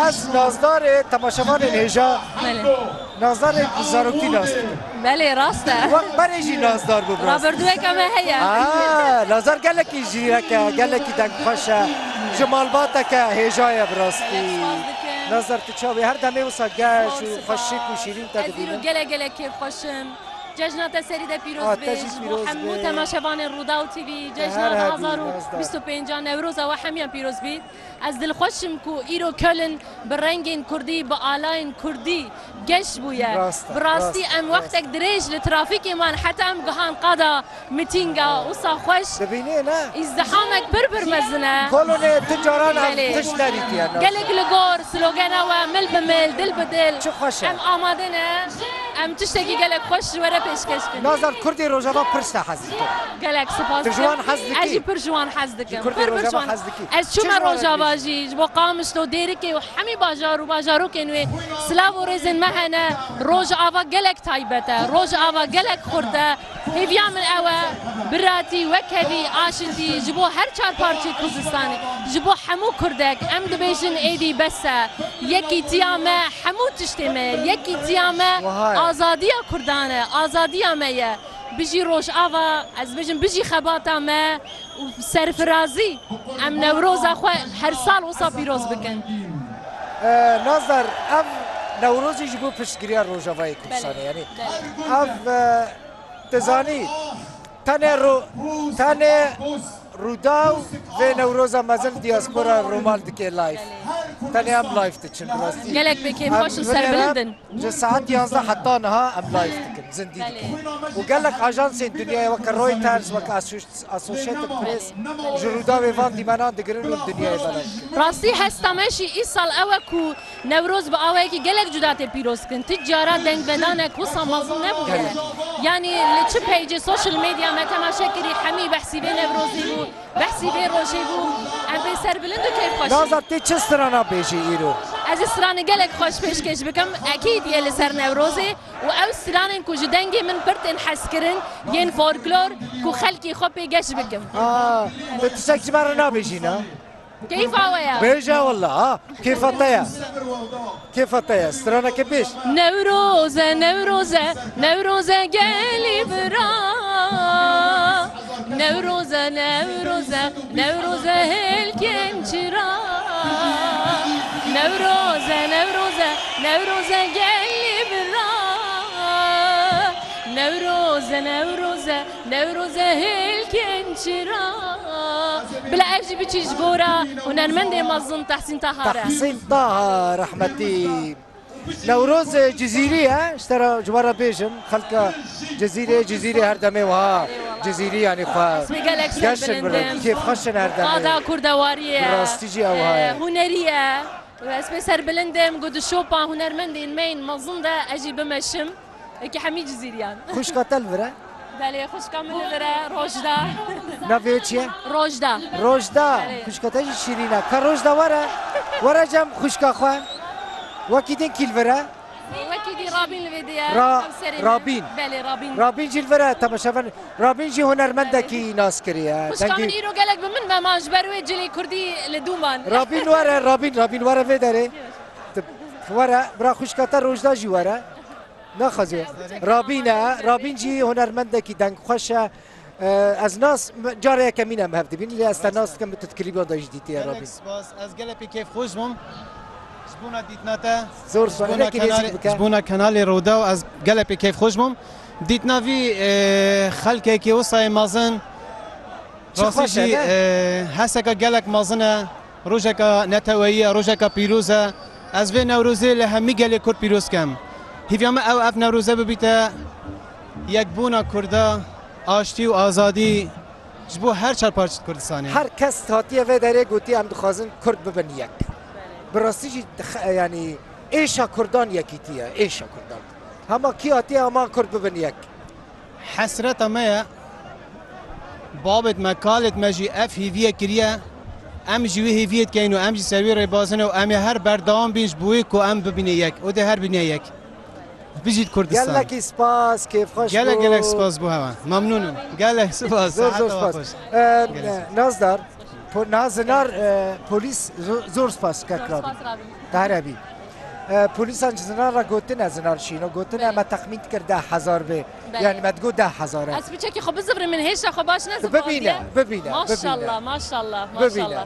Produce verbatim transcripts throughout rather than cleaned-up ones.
Ez nazdarê temaşevanên hêja, Belê. Nazdarê zaroktî nas dikim. Belê, rast e. Wek berê jî nazdar bû bi rastî. Rabirdûyeke me heye. Ha, Nazar gelekî zîrek e, gelekî dengxweş e. Ji malbateke hêja ye bi rastî. Gelek spas dikim. Nazdar, tu çawa yî? Her demê wisa geş û xweşik û şîrîn te dibînim. Ez îro gelek gelek kêfxweş im. Cejna te serî de pîroz be. Ah, te jî pîroz be. Ji bo hemû temaşevanên Rûdaw T V, cejna du hazar û bîst û pênc a Newroza we hemiyan pîroz bît. Ez dilxweş im ku îro Köln bi rengên kurdî, bi alayên kurdî geş bûye. Rast e, rast e, rast e. Bi rastî em wextek dirêj li trafîkê man, heta em gihan qada mitînga wisa xweş. Dibînî ne? Îzdihamek pir pir mezin e. Kolonê tu caran ev tişt nedîtiye, Nazar. Belê. Gelek li gor, slogena we, mil bi mil, dil bi dil. Çi xweş e. Em amade ne. Em tiştekî gelek xweş ji we re pêşkeş dikin. Nazar, Kurdê Rojava pir ji te hez dikin. Gelek spas dikim. Tu ji wan hez dikî? Ez jî pir ji wan hez dikim. Ji Kurdê Rojava hez dikî? Pir, pir ji wan. Ez çûme Rojava jî ji bo Qamişlo, Dêrikê û hemî bajar û bajarokên wê silav û rêzên me hene. Rojava gelek taybet e. Rojava gelek xurt e. Hêviya min ew e, biratî, wekhevî, aşitî ji bo her çar parçeyê Kurdistanê, ji bo hemû Kurdek. Em dibêjin êdî bes e. Yekîtiya me hemû tiştê me ye. Yekîtiya me azadiya Kurdan e. Azadiya me ye. Bijî Rojava, ez dibêjim bijî xebata me û serfirazî. Em Newroza xwe her sal wisa pîroz bikin. E, Nazar, ev Newrozî ji bo piştgiriya Rojavayê Kurdistanê. Belê. Yanî belê. Ev, e, Dizanî, tenê ro-, tenê Rûdaw vê Newroza mezin diaspora Romal dike live. Tenê em live diçin, bi rastî. Gelek bi kêfxweş û serbilind in. Em, ji saet yanzdeh heta niha em live dikin, zindî dikin. Belê. Û gelek ajansên dinyayê weke Reuters, weke Associ-, Associated Press ji Rûdawê van dîmenan digirin û dinyayê belav dikin. Rastî hesta me jî îsal ew e ku Newroz bi awayekî gelek cuda tê pîroz kirin. Ti cara dengvedanek wisa mezin nebûye. Gelek. Yanî li çi peycê social media me temaşe kirî, hemî behsî vê Newrozê bû, behsî vê rojê bû. Em pê serbilind û kêfxweş in. Nazar, tê çi strana bêjî îro? Ez ê stranê gelek xweş pêşkêş bikim. Ekîd ye li ser Newrozê û ew stranên ku ji dengê min pir tên hezkirin, yên folklor ku xelkê xwe pê geş bikim. Aa, tu tiştek ji me re nabêjî, ne? Keyfa we ya. Bêje wela, ha. Kêfa te ya. Kêfa te ya. Straneke bêj. Newroze, Newroze, Newroze gelî bira. Newroze, Newroze, Newroze hêlkên çira. Newroze, Newroze, Newroze gelî bira. Newroze, Newroze, Newroze hêlkên çira. Bila ev jî biçî ji gora hunermendê mezin Tehsîn Taha re. Tehsîn Taha rehmetî. Newroz, e, Cizîrî ye, ji te re, ji we re bêjim, xelka Cizîrê, Cizîrê her demê wiha Cizîrî, yanî xwe geş in, bi kêfxweş in her demê. Qada kurdewariyê ye. Bi rastî jî ew wiha ye. E, hunerî ye. Ez pê serbilind im, ku di şopa hunermendên me yên mezin de ez jî bimeşim. Eke hemî Cizîriyan. Xwişka te li vir e? Belê, xwişka min li vir e, Rojda. Navê wê çi ye? Rojda. Rojda. Belê. Xwişka te jî şîrîn e. Ka Rojda were. Were cem xwişka xwe. Wekî din kî li vir e? Wekî dî Rabîn li vê dî ye. Ra-, Rabîn. Belê, Rabîn. Rabîn jî li vir e, temaşevan. Rabîn jî hunermendekî nas kiriye. Xwişka min îro gelek bi min me man ji ber wê cilê kurdî li dû man. Rabîn were, Rabîn, Rabîn were vê derê. Tu were, bira xwişka te Rojda jî were. Naxwaze. Rabîn e, Rabîn jî hunermendekî dengxweş e. E, ez nas, careke mîn em hev dibîn, lê ez te nas dikim, tu di klîban de jî dîtiye Rabîn. Gelek spas, ez gelek pê kêfxweş bûm. Ji bona dîtina te, zor ji bona, nêzîk bike, ji bona kanalê Rûdaw ez gelek pê kêfxweş bûm. Dîtina vî, e, xelkekî wisa yê mezin. Çi xweş e, ne? Rastî jî, e, heseka gelek mezin e. Rojeka neteweyî ye, rojeka pîroz e. Ez vê Newrozê li hemî gelê Kurd pîroz kem. Hîviya me ew, ev Newroze bibîte yekbûna Kurda, aştî û azadî ji bo her çar parçeyê Kurdistanê. Her kes hatiye vê derê gotiye, em dixwazin Kurd bibin yek. Bi rastî jî dix-, yanî êşa Kurdan yekîtî ye, êşa Kurdan. Hema kî hatiye, hema Kurd bibin yek. Hesreta me ye. Babêt me, kalêt me jî ev hêviyê kiriye. Em jî wî hêviyê dikeyin û em jî ser wî rêbazin û em ê her berdewam bin ji bo wê ku em bibîne yek. Û dê her bîne yek. Bijît Kurdistan. Gelekî spas, kêfxweş bû. Gelek, gelek spas bû hewa. Memnûn im. Gelek spas. Zor, zor spas. Ee, Nazdar, Po-, na zinar, e, polîs zo-, zor spas kek Rabî. Spas Rabî. Te her hebî. E, polîsan ji zinar re gotine, zinar şîno gotine, Belê. me texmîn dikir deh hezar bê. Belê. Yani me digot deh hezar e. Ez piçekî xwe bizivirim, min hêşa xwe baş nezim. Bibîne, bibîne, bibîne. Maşallah, maşallah, Bibîne. maşallah.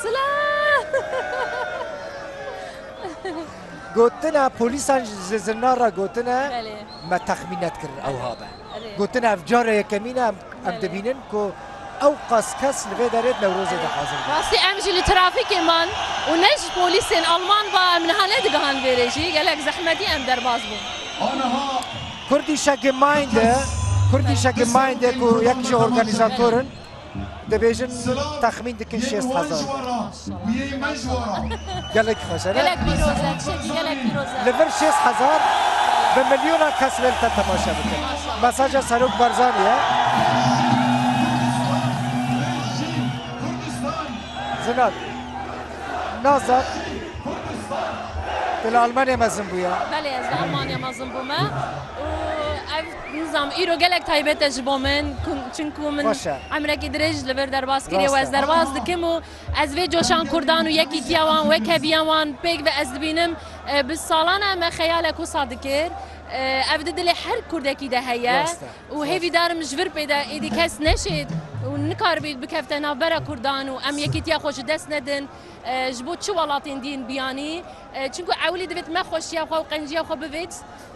Silah! Gotine, polîsan ji zinar re gotine, Belê. me texmîn nedikir ew habe. Erê. Gotine ev cara yekemîn e, em, em Belê. dibînin ku ew qas kes li vê derê di Newrozê de hazir bûn. Rastî em jî li trafîkê man û ne ji polîsên Alman ve em niha nedigihan vê rê jî. Gelek zehmetî em derbas bûn. Kurdische Gemeinde, Kurdische Gemeinde ku yek ji organîzatorin, dibêjin texmîn dikin şêst hezar. Gelek xweş e, ne? Gelek pîroz e, tiştekî gelek pîroz e. Li vir şêst hezar bi milyona kes wê li te temaşe bikin. Mesaja Serok Barzanî ye. Zinar. Nazar. Tu li Almanya mezin bûye? Belê, ez li Almanya mezin bûme. Û ev, nizam, îro gelek taybet e ji bo min, ku-, çinku min Baş e. emrekî dirêj li vir derbas kiriye û Rast e. ez derbas dikim û ez vê coşan Kurdan û yekîtiya wan, wekheviya wan pêk ve ez dibînim. E, bi salan e me xeyalek wisa dikir. E, ev di dilê her Kurdekî de heye. Rast e. Û Rast. hêvîdarim ji vir pê de êdî kes neşêt û nikaribît bikefte navbera Kurdan û em yekîtiya xwe ji dest nedin. E, ji bo çi welatên dîn biyanî? E, çinku ewilî divêt me xweşiya xwe û qenciya xwe bivêt.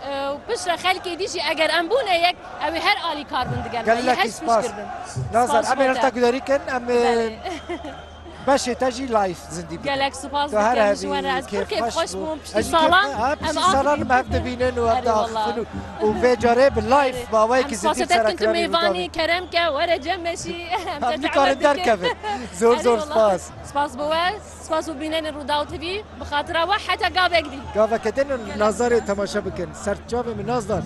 E, û piştre xelkê dî jî eger em bûne yek, ew ê her alîkar bin digel me. Yê Gelekî her spas. piştgir bin. Nazar, Spas em ê bo li te te. guderî kin, em ê Belê. beşê te jî live zindî bikin. Gelek spas Tu her dikim ji we re. hebî Ez pir kêfxweş kêfxweş bûm. bûm. Piştî Ez jî salan kêf-, ha, em piştî salan axifîn. em hev dibînin û em Erê de wallah. axifin û, û vê carê bi live Erê. baweyekî Em zindî spas ser te dikim ekranê mêvanî, Rûdawê. kerem ke, were cem me jî. Em Em te nikarin çawa dikim. derkevin. Zor Erê zor wallah. spas. Spas bo we. Spas û bînerên Rûdaw T V, bi xatira we heta gavek dî. Gaveke din Gelek Nazarê spas. temaşe bikin. Ser çavê min Nazar.